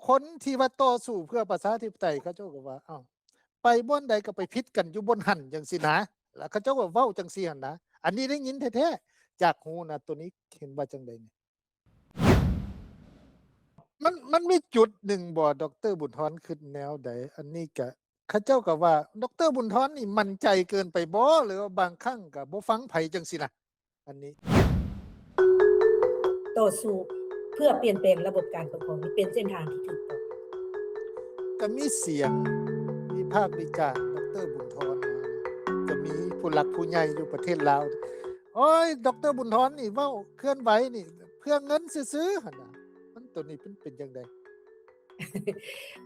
ຄົນທີ່ວ່າຕໍ່ສູ້ເພື່ອປະຊາທິປະໄຕ ເຂົາເຈົ້າກໍວ່າ ເອົ້າ ໄປບ່ອນໃດກໍໄປຜິດກັນຢູ່ບ່ອນຫັ້ນ ຈັ່ງຊີ້ນະ ແລ້ວເຂົາເຈົ້າກໍເວົ້າຈັ່ງຊີ້ຫັ້ນນະ. ອັນນີ້ໄດ້ຍິນແທ້ໆ ຈາກຫູນະ. ໂຕນີ້ເຫັນວ່າຈັ່ງໃດນີ້? ມັນ ມັນມີຈຸດໜຶ່ງບໍ່ ດຣ. ບຸນທອນ ຄິດແນວໃດ? ອັນນີ້ກະ ເຂົາເຈົ້າກໍວ່າ ດຣ. ບຸນທອນນີ້ໝັ້ນໃຈເກີນໄປບໍ່ ຫຼືວ່າບາງຄັ້ງກໍບໍ່ຟັງໃຜ ຈັ່ງຊີ້ນະ? ອັນນີ້ ຕໍ່ສູ້ເພື່ອປ່ຽນແປງລະບົບການປົກຄອງນີ້ເປັນເສັ້ນທາງທີ່ຖືກຕ້ອງ. ກໍມີສຽງວິພາກວິຈານ ດຣ. ບຸນທອນ ກໍມີຜູ້ຫຼັກຜູ້ໃຫຍ່ຢູ່ປະເທດລາວ ໂອ້ຍ ດຣ. ບຸນທອນນີ້ເວົ້າເຄື່ອນໄຫວນີ້ເພື່ອເງິນຊື່ໆ ຫັ້ນນະ. ມັນ ໂຕນີ້ເປັນ ເປັນຈັ່ງໃດ?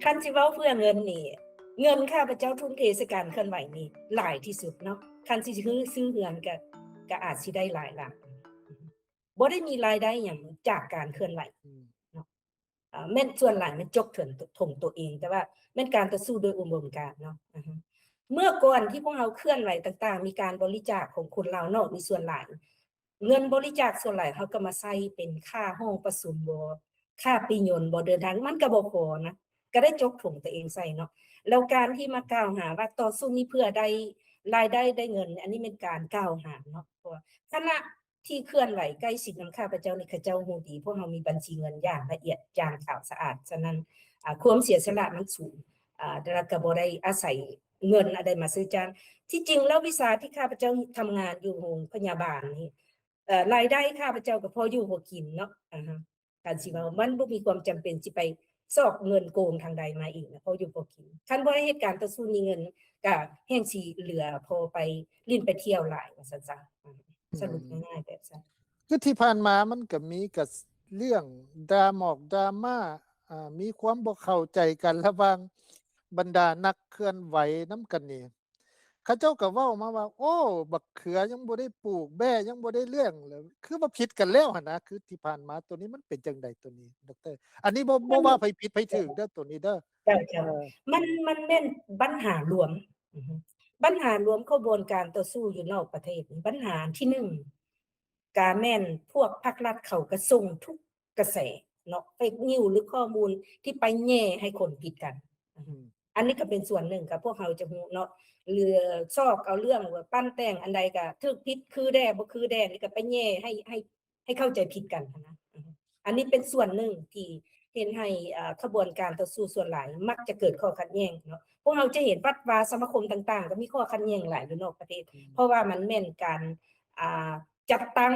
ຄັນຊິເວົ້າເພື່ອເງິນນີ້ ເງິນຂ້າພະເຈົ້າທຸ່ມເທໃສ່ການເຄື່ອນໄຫວນີ້ຫຼາຍທີ່ສຸດເນາະ. ຄັນຊິຊື້ ຊື້ເຮືອນກະ ກະອາດຊິໄດ້ຫຼາຍລ້ານ. ບໍ່ໄດ້ມີລາຍໄດ້ຫຍັງຈາກການເຄື່ອນໄຫວ ອືມ ເນາະ. ເອີ ແມ່ນສ່ວນຫຼາຍແມ່ນຈົກຖົງ ຖົງໂຕເອງ ແຕ່ວ່າແມ່ນການຕໍ່ສູ້ໂດຍອຸດົມການເນາະ. ອາຮະ ເມື່ອກ່ອນທີ່ພວກເຮົາເຄື່ອນໄຫວຕ່າງໆ ມີການບໍລິຈາກຂອງຄົນລາວນອກນີ້ ສ່ວນຫຼາຍ ເງິນບໍລິຈາກສ່ວນຫຼາຍເຮົາກໍມາໃຊ້ເປັນຄ່າຫ້ອງປະຊຸມບໍ ຄ່າປີ້ຍົນບໍ ເດີນທາງ ມັນກໍບໍ່ພໍນະ ກໍໄດ້ຈົກຖົງຕົວເອງໃສ່ເນາະ. ແລ້ວການທີ່ມາກ່າວຫາວ່າຕໍ່ສູ້ນີ້ເພື່ອໄດ້ລາຍໄດ້ ໄດ້ເງິນ ອັນນີ້ແມ່ນການກ່າວຫາເນາະ. ເພາະວ່າຄະນະທີ່ເຄື່ອນໄຫວໃກ້ຊິດນຳຂ້າພະເຈົ້ານີ້ ເຂົາເຈົ້າຮູ້ດີ ພວກເຮົາມີບັນຊີເງິນຢ່າງລະອຽດ ຢ່າງຂາວສະອາດ. ສະນັ້ນ ອາ ຄວາມເສຍສະຫຼະມັນສູງ ອາ ແລ້ວກໍບໍ່ໄດ້ອາໄສເງິນອັນໃດມາຊື້ຈ້າງ. ທີ່ຈິງແລ້ວວິຊາທີ່ຂ້າພະເຈົ້າທຳງານຢູ່ໂຮງພະຍາບານນີ້ ເອີ ລາຍໄດ້ຂ້າພະເຈົ້າກໍພໍຢູ່ພໍກິນເນາະ. ອາຮະ ການຊິເວົ້າ ມັນບໍ່ມີຄວາມຈຳເປັນຊິໄປຊອກເງິນໂກງທາງໃດມາອີກນະ ພໍຢູ່ພໍກິນ. ຄັນບໍ່ໄດ້ເຮັດການຕໍ່ສູ້ນີ້ ເງິນກະແຮ່ງຊິເຫຼືອພໍໄປຫຼິ້ນໄປທ່ຽວຫຼາຍ ວ່າຊັ້ນຊະ. ອືມ ສະຫຼຸບ ອືມ ງ່າຍໆແບບຊັ້ນ. ຄືທີ່ຜ່ານມາມັນກະມີກະເລື່ອງດຣາໝອກດຣາມາ ອ່າ ມີຄວາມບໍ່ເຂົ້າໃຈກັນລະຫວ່າງບັນດານັກເຄື່ອນໄຫວນຳກັນນີ້. ເຂົາເຈົ້າກໍເວົ້າມາວ່າ ໂອ້ ບັກເຂືອຍັງບໍ່ໄດ້ປູກ ແບ້ຍັງບໍ່ໄດ້ລ້ຽງ ແລ້ວຄືວ່າຜິດກັນແລ້ວຫັ້ນນະ. ຄືທີ່ຜ່ານມາໂຕນີ້ມັນເປັນຈັ່ງໃດໂຕນີ້ ດຣ? ອັນນີ້ບໍ່ ບໍ່ວ່າໃຜຜິດໃຜຖືກເດີ ໂຕນີ້ເດີ. ເຈົ້າ ເຈົ້າ ເອີ ມັນ ມັນແມ່ນບັນຫາລວມ ອືຮຶ ບັນຫາລວມຂະບວນການຕໍ່ສູ້ຢູ່ນອກປະເທດ. ບັນຫາທີໜຶ່ງ ກະແມ່ນພວກພັກລັດເຂົາກະສົ່ງທຸກກະແສເນາະ ເຟກນິວ ຫຼື ຂໍ້ມູນທີ່ໄປແຍ່ໃຫ້ຄົນຜິດກັນ. ອືມ ອັນນີ້ກະເປັນສ່ວນໜຶ່ງ ກະພວກເຮົາຈະຮູ້ເນາະ ຫຼື ຊອກເອົາເລື່ອງວ່າປັ້ນແຕ່ງອັນໃດກະຖືກຜິດ ຄືແດ່ບໍ່ຄືແດ່ ນີ້ກະໄປແຍ່ໃຫ້ ໃຫ້ ໃຫ້ເຂົ້າໃຈຜິດກັນຫັ້ນນະ. ອືມ ອັນນີ້ເປັນສ່ວນໜຶ່ງທີ່ເຮັດໃຫ້ ເອີ ຂະບວນການຕໍ່ສູ້ສ່ວນຫຼາຍມັກຈະເກີດຂໍ້ຂັດແຍ່ງເນາະ. ພວກເຮົາຈະເຫັນວັດວາສະມາຄົມຕ່າງໆ ກໍມີຂໍ້ຂັດແຍ່ງຫຼາຍຢູ່ນອກປະເທດ ອືມ ເພາະວ່າມັນແມ່ນການ ອ່າ ຈັດຕັ້ງ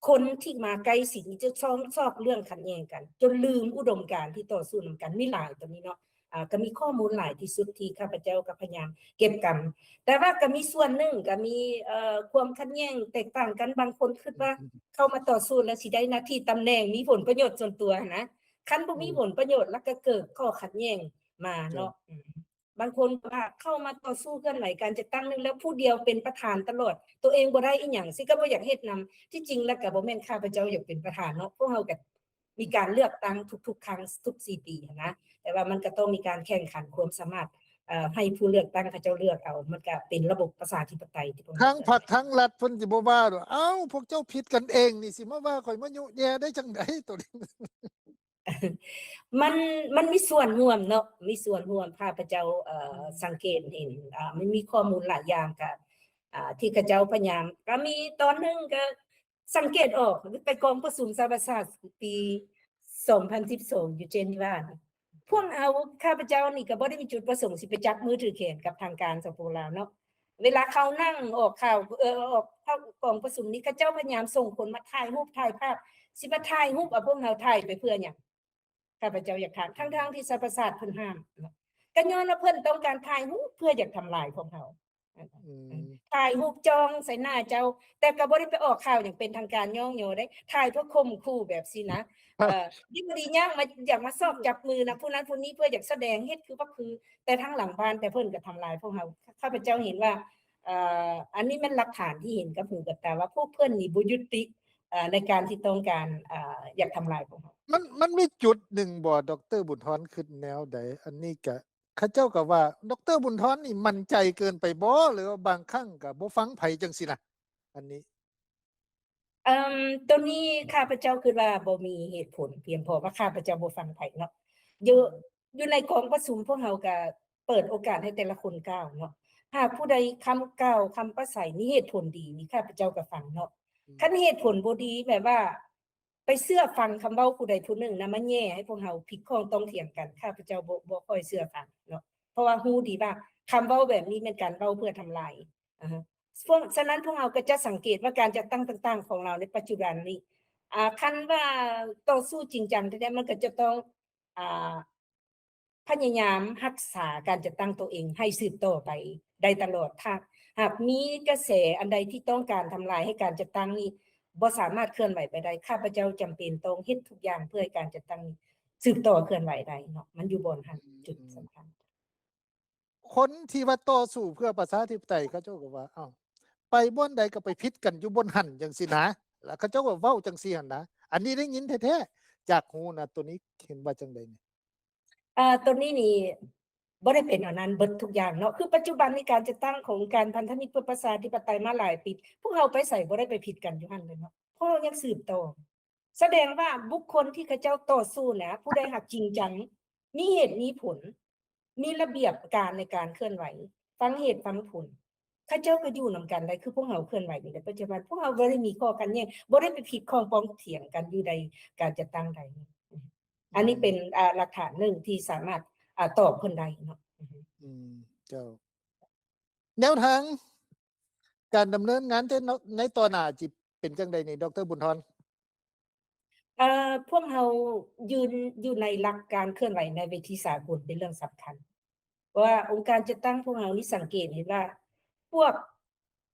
ຄົນທີ່ມາໃກ້ຊິດນີ້ຈະຊອກ ຊອກເລື່ອງຂັດແຍ່ງກັນ ຈົນລືມອຸດົມການທີ່ຕໍ່ສູ້ນຳກັນ ມີຫຼາຍຕົວນີ້ເນາະ. ອ່າ ກໍມີຂໍ້ມູນຫຼາຍທີ່ສຸດທີ່ຂ້າພະເຈົ້າກໍພະຍາຍາມເກັບກຳ ແຕ່ວ່າກໍມີສ່ວນໜຶ່ງ ກໍມີ ເອີ ຄວາມຂັດແຍ່ງແຕກຕ່າງກັນ. ບາງຄົນຄິດວ່າ ອືມ ເຂົ້າມາຕໍ່ສູ້ແລ້ວຊິໄດ້ໜ້າທີ່ຕຳແໜ່ງ ມີຜົນປະໂຫຍດສ່ວນຕົວຫັ້ນນະ. ຄັນບໍ່ມີ ອືມ ຜົນປະໂຫຍດ ແລ້ວກໍເກີດຂໍ້ຂັດແຍ່ງມາເນາະ. ເຈົ້າ ອືມ ບາງຄົນກໍວ່າເຂົ້າມາຕໍ່ສູ້ເຄື່ອນໄຫວການຈັດຕັ້ງນີ້ແລ້ວ ຜູ້ດຽວເປັນປະທານຕະຫຼອດ ຕົວເອງບໍ່ໄດ້ອີ່ຫຍັງ ຊິກໍບໍ່ຢາກເຮັດນຳ. ທີ່ຈິງແລ້ວກໍບໍ່ແມ່ນຂ້າພະເຈົ້າຢາກເປັນປະທານເນາະ ພວກເຮົາກໍມີການເລືອກຕັ້ງທຸກໆຄັ້ງ ທຸກສີ່ປີຫັ້ນນະ ແຕ່ວ່າມັນກໍຕ້ອງມີການແຂ່ງຂັນຄວາມສາມາດ ເອີ ໃຫ້ຜູ້ເລືອກຕັ້ງເຂົາເຈົ້າເລືອກເອົາ ມັນກໍເປັນລະບົບປະຊາທິປະໄຕທີ່ພວກເຮົາ ທັງພັກທັງລັດເພິ່ນຊິບໍ່ວ່າດອກ ເອົ້າ ພວກເຈົ້າຜິດກັນເອງນີ້ ຊິມາວ່າຂ້ອຍມາຍຸແຍ່ໄດ້ຈັ່ງໃດ ໂຕນີ້. ມັນ ມັນມີສ່ວນຮ່ວມເນາະ ມີສ່ວນຮ່ວມ. ຂ້າພະເຈົ້າ ເອີ ອືມ ສັງເກດເຫັນ ເອີ ມັນມີຂໍ້ມູນຫຼາຍຢ່າງ ກະ ອ່າ ທີ່ເຂົາເຈົ້າພະຍາຍາມ ກະມີຕອນໜຶ່ງກະສັງເກດອອກ ໄປກອງປະຊຸມສະຫະປະຊາຊາດປີສອງພັນສິບສອງ ຢູ່ເຈນີວານີ້ ພວກເຮົາ ຂ້າພະເຈົ້ານີ້ກະບໍ່ໄດ້ມີຈຸດປະສົງຊິໄປຈັບມືຖືແຂນກັບທາງການ ສປປ ລາວເນາະ. ເວລາເຂົານັ່ງອອກຂ່າວ ເອີ ອອກ ເຂົ້າກອງປະຊຸມນີ້ ເຂົາເຈົ້າພະຍາຍາມສົ່ງຄົນມາຖ່າຍຮູບຖ່າຍພາບ ຊິມາຖ່າຍຮູບເອົາພວກເຮົາ ຖ່າຍໄປເພື່ອຫຍັງ? ຂ້າພະເຈົ້າຢາກຖາມ ທັງໆທີ່ສະຫະປະຊາຊາດເພິ່ນຫ້າມເນາະ ກໍຍ້ອນວ່າເພິ່ນຕ້ອງການຖ່າຍຮູບເພື່ອຢາກທຳລາຍພວກເຮົາ. ອືມ ຖ່າຍຮູບຈ້ອງໃສ່ໜ້າເຈົ້າ ແຕ່ກໍບໍ່ໄດ້ໄປອອກຂ່າວຫຍັງເປັນທາງການຍ້ອງຍໍເດ້ ຖ່າຍເພື່ອຂົ່ມຂູ່ແບບຊີ້ນະ. ເອີ ດີບໍ່ດີຍາກມາ ຢາກມາຊອກຈັບມືນຳຜູ້ນັ້ນຜູ້ນີ້ ເພື່ອຢາກສະແດງເຮັດຄືບັກຄື ແຕ່ທາງຫຼັງບ້ານ ແຕ່ເພິ່ນກໍທຳລາຍພວກເຮົາ. ຂ້າພະເຈົ້າເຫັນວ່າ ເອີ ອັນນີ້ແມ່ນຫຼັກຖານທີ່ເຫັນກັບຫູກັບຕາວ່າ ພວກເພິ່ນນີ້ບໍ່ຍຸຕິ ເອີ ໃນການທີ່ຕ້ອງການ ເອີ ຢາກທຳລາຍພວກເຮົາ. ມັນ ມັນມີຈຸດໜຶ່ງບໍ່ ດຣ. ບຸນທອນ ຄິດແນວໃດ? ອັນນີ້ກະ ເຂົາເຈົ້າກໍວ່າ ດຣ. ບຸນທອນນີ້ໝັ້ນໃຈເກີນໄປບໍ່ ຫຼືວ່າບາງຄັ້ງກໍບໍ່ຟັງໃຜຈັ່ງຊີ້ນະ? ອັນນີ້ ເອີ ໂຕນີ້ຂ້າພະເຈົ້າຄິດວ່າບໍ່ມີເຫດຜົນພຽງພໍວ່າຂ້າພະເຈົ້າບໍ່ຟັງໃຜເນາະ. ເຍີະ. ຢູ່ໃນກອງປະຊຸມພວກເຮົາກໍເປີດໂອກາດໃຫ້ແຕ່ລະຄົນກ່າວເນາະ. ຫາກຜູ້ໃດຄຳກ່າວ ຄຳປາໄສມີເຫດຜົນດີນີ້ ຂ້າພະເຈົ້າກໍຟັງເນາະ. ອືມ ຄັນເຫດຜົນບໍ່ດີ ແບບວ່າໄປເຊື່ອຟັງຄຳເວົ້າຜູ້ໃດຜູ້ໜຶ່ງນຳມາແຍ່ໃຫ້ພວກເຮົາຜິດຂ້ອງຕ້ອງຖຽງກັນ ຂ້າພະເຈົ້າບໍ່ ບໍ່ຄ່ອຍເຊື່ອຟັງເນາະ. ເພາະວ່າຮູ້ດີວ່າຄຳເວົ້າແບບນີ້ແມ່ນການເວົ້າເພື່ອທຳລາຍ. ອາ ພວກ ສະນັ້ນພວກເຮົາກໍຈະສັງເກດວ່າການຈັດຕັ້ງຕ່າງໆຂອງລາວໃນປັດຈຸບັນນີ້ ອາ ຄັນວ່າຕໍ່ສູ້ຈິງຈັງແທ້ໆ ມັນກໍຈະຕ້ອງ ອາ ພະຍາຍາມຮັກສາການຈັດຕັ້ງໂຕເອງໃຫ້ສືບຕໍ່ໄປໄດ້ຕະຫຼອດ. ຖ້າຫາກມີກະແສອັນໃດທີ່ຕ້ອງການທຳລາຍໃຫ້ການຈັດຕັ້ງນີ້ບໍ່ສາມາດເຄື່ອນໄຫວໄປໄດ້ ຂ້າພະເຈົ້າຈຳເປັນຕ້ອງເຮັດທຸກຢ່າງເພື່ອໃຫ້ການຈັດຕັ້ງນີ້ສືບຕໍ່ເຄື່ອນໄຫວໄດ້ເນາະ. ມັນຢູ່ບ່ອນຫັ້ນ ອືມ ຈຸດສຳຄັນ. ຄົນທີ່ວ່າຕໍ່ສູ້ເພື່ອປະຊາທິປະໄຕ ເຂົາເຈົ້າກໍວ່າ ເອົ້າ ໄປບ່ອນໃດກໍໄປຜິດກັນຢູ່ບ່ອນຫັ້ນ ຈັ່ງຊີ້ນະ ແລ້ວເຂົາເຈົ້າກໍເວົ້າຈັ່ງຊີ້ຫັ້ນນະ. ອັນນີ້ໄດ້ຍິນແທ້ໆຈາກຫູນະ. ໂຕນີ້ເຫັນວ່າຈັ່ງໃດນີ້? ເອີ ໂຕນີ້ນີ້ບໍ່ໄດ້ເປັນອັນນັ້ນເບິດທຸກຢ່າງເນາະ. ຄືປັດຈຸບັນນີ້ການຈັດຕັ້ງຂອງອົງການພັນທະມິດເພື່ອປະຊາທິປະໄຕມາຫຼາຍປີ ພວກເຮົາໄປໃສບໍ່ໄດ້ໄປຜິດກັນຢູ່ຫັ້ນເລີຍເນາະ ເພາະເຮົາຍັງສືບຕໍ່. ສະແດງວ່າບຸກຄົນທີ່ເຂົາເຈົ້າຕໍ່ສູ້ນະ ຜູ້ໃດຫາກຈິງຈັງ ມີເຫດມີຜົນ ມີລະບຽບການໃນການເຄື່ອນໄຫວ ຟັງເຫດຟັງຜົນ ເຂົາເຈົ້າກໍຢູ່ນຳກັນໄດ້ ຄືພວກເຮົາເຄື່ອນໄຫວຢູ່ໃນປັດຈຸບັນ. ພວກເຮົາບໍ່ໄດ້ມີຂໍ້ຂັດແຍ່ງ ບໍ່ໄດ້ໄປຜິດຂ້ອງປ້ອງຖຽງກັນຢູ່ໃນການຈັດຕັ້ງໃດ. ອັນນີ້ເປັນ ອືມ ອາ ຫຼັກຖານໜຶ່ງທີ່ສາມາດ ອາ ຕອບເພິ່ນໄດ້ເນາະ. ອືມ ເຈົ້າ. ແນວທາງການດຳເນີນງານໃນຕໍ່ໜ້າຊິເປັນຈັ່ງໃດນີ້ ດຣ. ບຸນທອນ? ເອີ ພວກເຮົາຢືນຢູ່ໃນຫຼັກການເຄື່ອນໄຫວໃນເວທີສາກົນເປັນເລື່ອງສຳຄັນ ເພາະວ່າອົງການຈັດຕັ້ງພວກເຮົານີ້ສັງເກດເຫັນວ່າ ພວກ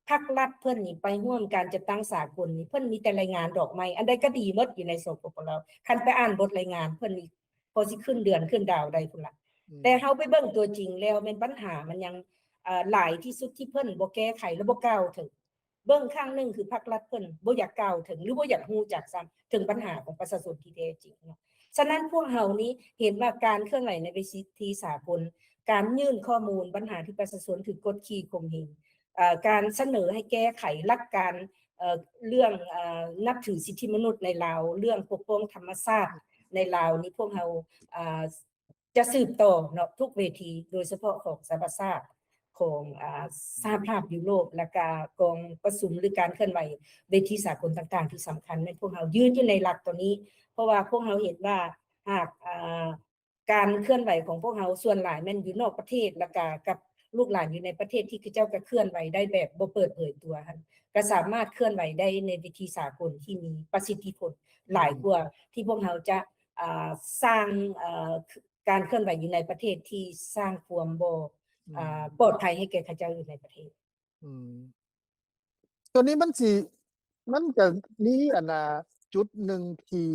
ພັກລັດເພິ່ນນີ້ໄປຮ່ວມການຈັດຕັ້ງສາກົນນີ້ ເພິ່ນມີແຕ່ລາຍງານດອກໄມ້ ອັນໃດກໍດີໝົດຢູ່ໃນ ສປປ ລາວ. ຄັນໄປອ່ານບົດລາຍງານເພິ່ນນີ້ ພໍຊິຂຶ້ນເດືອນຂຶ້ນດາວໄດ້ພຸ້ນລະ. ອືມ ແຕ່ເຮົາໄປເບິ່ງຕົວຈິງແລ້ວ ແມ່ນບັນຫາມັນຍັງ ເອີ ຫຼາຍທີ່ສຸດທີ່ເພິ່ນບໍ່ແກ້ໄຂ ແລະ ບໍ່ກ່າວເຖິງ. ເບິ່ງຂ້າງໜຶ່ງຄືພັກລັດເພິ່ນບໍ່ຢາກກ່າວເຖິງ ຫຼື ບໍ່ຢາກຮູ້ຈັກຊ້ຳເຖິງບັນຫາຂອງປະຊາຊົນທີ່ແທ້ຈິງເນາະ. ສະນັ້ນພວກເຮົານີ້ເຫັນວ່າການເຄື່ອນໄຫວໃນເວທີສາກົນ ການຍື່ນຂໍ້ມູນບັນຫາທີ່ປະຊາຊົນຖືກກົດຂີ່ຂົ່ມເຫງ ເອີ ການສະເໜີໃຫ້ແກ້ໄຂຫຼັກການ ເອີ ເລື່ອງ ເອີ ນັບຖືສິດທິມະນຸດໃນລາວ ເລື່ອງປົກປ້ອງທຳມະຊາດໃນລາວນີ້ ພວກເຮົາ ເອີ ຈະສືບຕໍ່ເນາະ ທຸກເວທີ ໂດຍສະເພາະຂອງສະຫະປະຊາຊາດ ຂອງ ອາ ສະຫະພາບຢູໂຣບ ແລະກະກອງປະຊຸມ ຫຼື ການເຄື່ອນໄຫວເວທີສາກົນຕ່າງໆທີ່ສຳຄັນ ແມ່ນພວກເຮົາຢືນຢູ່ໃນຫຼັກໂຕນີ້ ເພາະວ່າພວກເຮົາເຫັນວ່າຫາກ ອາ ການເຄື່ອນໄຫວຂອງພວກເຮົາສ່ວນຫຼາຍແມ່ນຢູ່ນອກປະເທດ ແລະກະກັບລູກຫຼານຢູ່ໃນປະເທດທີ່ເຂົາເຈົ້າກະເຄື່ອນໄຫວໄດ້ແບບບໍ່ເປີດເຜີຍຕົວຫັ້ນ ກະສາມາດເຄື່ອນໄຫວໄດ້ໃນເວທີສາກົນທີ່ມີປະສິດທິຜົນຫຼາຍກວ່າທີ່ພວກເຮົາຈະ ອາ ສ້າງ ເອີ ການເຄື່ອນໄຫວຢູ່ໃນປະເທດທີ່ສ້າງຄວາມບໍ່ ອືມ ອາ ປອດໄພໃຫ້ແກ່ເຂົາເຈົ້າຢູ່ໃນປະເທດ. ອືມ ຕົວນີ້ມັນຊິ ມັນກະມີອັນນ່າ ຈຸດໜຶ່ງທີ່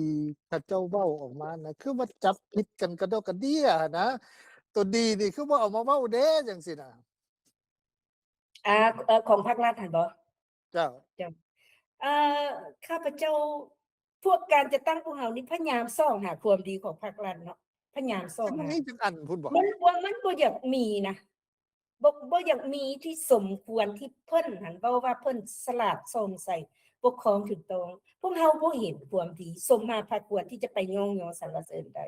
ເຂົາເຈົ້າເວົ້າອອກມານະ ຄືວ່າຈັບຜິດກັນກະດອກກະເດຍຫັ້ນນະ ຕົວດີນີ້ຄືບໍ່ເອົາມາເວົ້າເດ້ ຈັ່ງຊີ້ນະ. ອາ ເອີ ຂອງພັກລັດຫັ້ນບໍ? ເຈົ້າ ເຈົ້າ ເອີ ຂ້າພະເຈົ້າ ພວກການຈັດຕັ້ງພວກເຮົານີ້ພະຍາຍາມສ່ອງຫາຄວາມດີຂອງພັກລັດເນາະ ພະຍາຍາມສ່ອງຫາ ມັນມີຈັກອັນພຸ້ນບໍ? ມັນບໍ່ ມັນບໍ່ຢາກມີນະ ບໍ່ ບໍ່ຢາກມີທີ່ສົມຄວນທີ່ເພິ່ນຫັ້ນເວົ້າວ່າເພິ່ນສະຫຼາດສ່ອງໃສ ປົກຄອງຖືກຕ້ອງ. ພວກເຮົາບໍ່ເຫັນຄວາມດີ ສົມຫາພາຄວນທີ່ຈະໄປຍ້ອງຍໍສັນລະເສີນໄດ້.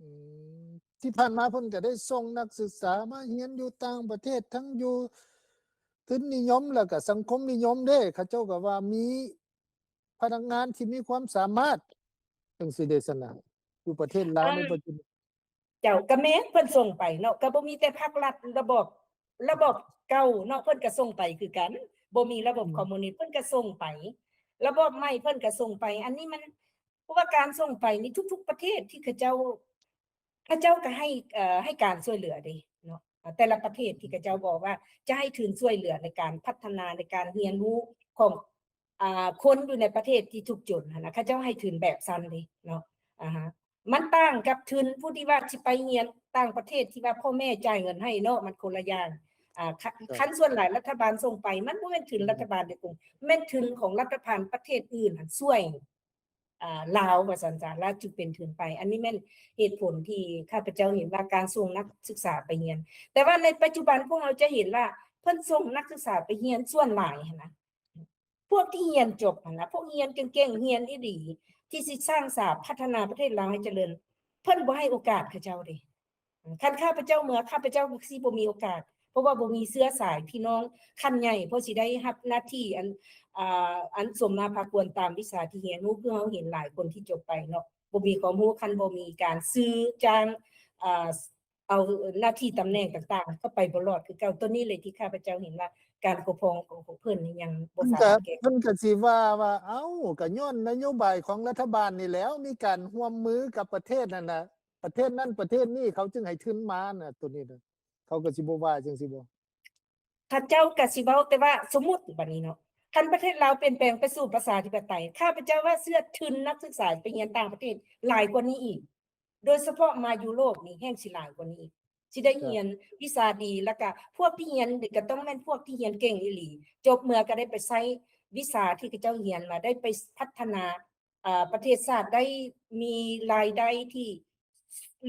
ອືມ ທີ່ຜ່ານມາເພິ່ນກະໄດ້ສົ່ງນັກສຶກສາມາຮຽນຢູ່ຕ່າງປະເທດ ທັງຢູ່ທຶນນິຍົມ ແລ້ວກະສັງຄົມນິຍົມເດ້ ເຂົາເຈົ້າກະວ່າມີພະນັກງານທີ່ມີຄວາມສາມາດ ຈັ່ງຊີ້ເດ ສະນະ ຢູ່ປະເທດລາວໃນປັດຈຸບັນ. ເຈົ້າ ກະແມ່ນເພິ່ນສົ່ງໄປເນາະ ກະບໍ່ມີແຕ່ພັກລັດ ລະບອບ ລະບອບເກົ່າເນາະ ເພິ່ນກະສົ່ງໄປຄືກັນ ບໍ່ມີລະບົບຄອມມູນິດ ເພິ່ນກະສົ່ງໄປ ລະບອບໃໝ່ເພິ່ນກະສົ່ງໄປ. ອັນນີ້ມັນ ເພາະວ່າການສົ່ງໄປນີ້ທຸກໆປະເທດທີ່ເຂົາເຈົ້າ ເຂົາເຈົ້າກະໃຫ້ ເອີ ໃຫ້ການຊ່ວຍເຫຼືອເດ້ເນາະ ແຕ່ລະປະເທດທີ່ເຂົາເຈົ້າບອກວ່າຈະໃຫ້ທຶນຊ່ວຍເຫຼືອໃນການພັດທະນາ ໃນການຮຽນຮູ້ຂອງ ອາ ຄົນຢູ່ໃນປະເທດທີ່ທຸກຈົນຫັ້ນນະ ເຂົາເຈົ້າໃຫ້ທຶນແບບຊັ້ນເດ້ເນາະ. ອາຮະ ມັນຕ່າງກັບທຶນຜູ້ທີ່ວ່າຊິໄປຮຽນຕ່າງປະເທດທີ່ວ່າພໍ່ແມ່ຈ່າຍເງິນໃຫ້ເນາະ ມັນຄົນລະຢ່າງ. ອາ ຄ- ຄັນສ່ວນຫຼາຍລັດຖະບານສົ່ງໄປ ມັນບໍ່ແມ່ນທຶນລັດຖະບານໂດຍກົງ ແມ່ນທຶນຂອງລັດຖະບານປະເທດອື່ນຫັ້ນຊ່ວຍ ອາ ລາວວ່າຊັ້ນຊະ ລາວຈຶ່ງເປັນທຶນໄປ. ອັນນີ້ແມ່ນເຫດຜົນທີ່ຂ້າພະເຈົ້າເຫັນວ່າການສົ່ງນັກສຶກສາໄປຮຽນ ແຕ່ວ່າໃນປັດຈຸບັນພວກເຮົາຈະເຫັນວ່າເພິ່ນສົ່ງນັກສຶກສາໄປຮຽນສ່ວນຫຼາຍຫັ້ນນະ ພວກທີ່ຮຽນຈົບຫັ້ນນະ ພວກຮຽນເກັ່ງໆ ຮຽນອີ່ຫຼີ ທີ່ຊິສ້າງສາພັດທະນາປະເທດລາວໃຫ້ຈະເລີນ ເພິ່ນບໍ່ໃຫ້ໂອກາດເຂົາເຈົ້າເດ້. ຄັນຂ້າພະເຈົ້າເມືອ ຂ້າພະເຈົ້າກໍຊິບໍ່ມີໂອກາດ ເພາະວ່າບໍ່ມີເຊື້ອສາຍພີ່ນ້ອງຂັ້ນໃຫຍ່ ເພາະຊິໄດ້ຮັບໜ້າທີ່ອັນ ອ່າ ອັນສົມມາພາຄວນຕາມວິຊາທີ່ຮຽນຮູ້ ຄືເຮົາເຫັນຫຼາຍຄົນທີ່ຈົບໄປເນາະ ບໍ່ມີຄວາມຮູ້ ຄັນບໍ່ມີການຊື້ຈ້າງ ອ່າ ເອົາໜ້າທີ່ຕຳແໜ່ງຕ່າງໆ ກໍໄປບໍ່ລອດຄືເກົ່າ. ຕົວນີ້ເລີຍທີ່ຂ້າພະເຈົ້າເຫັນວ່າ ການປົກຄອງຂອງ ຂອງເພິ່ນນີ້ຍັງບໍ່ສາມາດແກ້ໄຂ. ເພິ່ນກໍ ເພິ່ນກໍຊິວ່າ ວ່າ ເອົ້າ ກໍຍ້ອນນະໂຍບາຍຂອງລັດຖະບານນີ້ແຫຼ້ວ ມີການຮ່ວມມືກັບປະເທດນັ້ນນະ ປະເທດນັ້ນປະເທດນີ້ ເຂົາຈຶ່ງໃຫ້ທຶນມານະ ຕົວນີ້ນະ ເຂົາກໍຊິບໍ່ວ່າຈັ່ງຊີ້ບໍ? ເຂົາເຈົ້າກໍຊິເວົ້າ ແຕ່ວ່າສົມມຸດບັດນີ້ເນາະ ຄັນປະເທດລາວປ່ຽນແປງໄປສູ່ປະຊາທິປະໄຕ ຂ້າພະເຈົ້າວ່າເຊື່ອທຶນນັກສຶກສາໄປຮຽນຕ່າງປະເທດຫຼາຍກວ່ານີ້ອີກ ໂດຍສະເພາະມາຢູໂຣບນີ້ແຮ່ງຊິຫຼາຍກວ່ານີ້ອີກ ຊິໄດ້ຮຽນວິຊາດີ ແລ້ວກະພວກທີ່ຮຽນນີ້ກໍຕ້ອງແມ່ນພວກທີ່ຮຽນເກັ່ງອີ່ຫຼີ ຈົບເມືອກໍໄດ້ໄປໃຊ້ວິຊາທີ່ເຂົາເຈົ້າຮຽນມາ ໄດ້ໄປພັດທະນາ ເອີ ປະເທດຊາດ ໄດ້ມີລາຍໄດ້ທີ່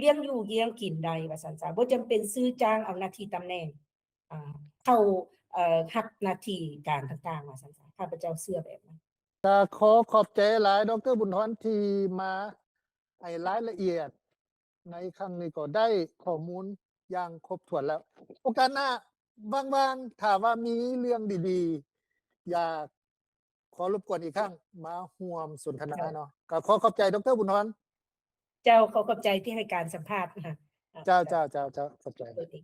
ລ້ຽງຢູ່ລ້ຽງກິນໄດ້ວ່າຊັ້ນຊະ ບໍ່ຈຳເປັນຊື້ຈ້າງເອົາໜ້າທີ່ຕຳແໜ່ງ ອ່າ ເຂົ້າ ເອີ ຮັບໜ້າທີ່ການຕ່າງໆ ວ່າຊັ້ນຊະ ຂ້າພະເຈົ້າເຊື່ອແບບນັ້ນ. ກໍຂໍຂອບໃຈຫຼາຍ ດຣ. ບຸນທອນ ທີ່ມາໃຫ້ລາຍລະອຽດໃນຄັ້ງນີ້ ກໍໄດ້ຂໍ້ມູນຢ່າງຄົບຖ້ວນແລ້ວ. ໂອກາດໜ້າວ່າງໆ ຖ້າວ່າມີເລື່ອງດີໆ ຢາກ ຂໍລົບກວນອີກຄັ້ງ ມາຮ່ວມສົນທະນາເນາະ. ກໍຂໍຂອບໃຈ ດຣ. ບຸນທອນ. ເຈົ້າ ຂໍຂອບໃຈທີ່ໃຫ້ການສຳພາດ. ເຈົ້າ ເຈົ້າ ເຈົ້າ ເຈົ້າ ຂອບໃຈ. ສະຫວັດດີ.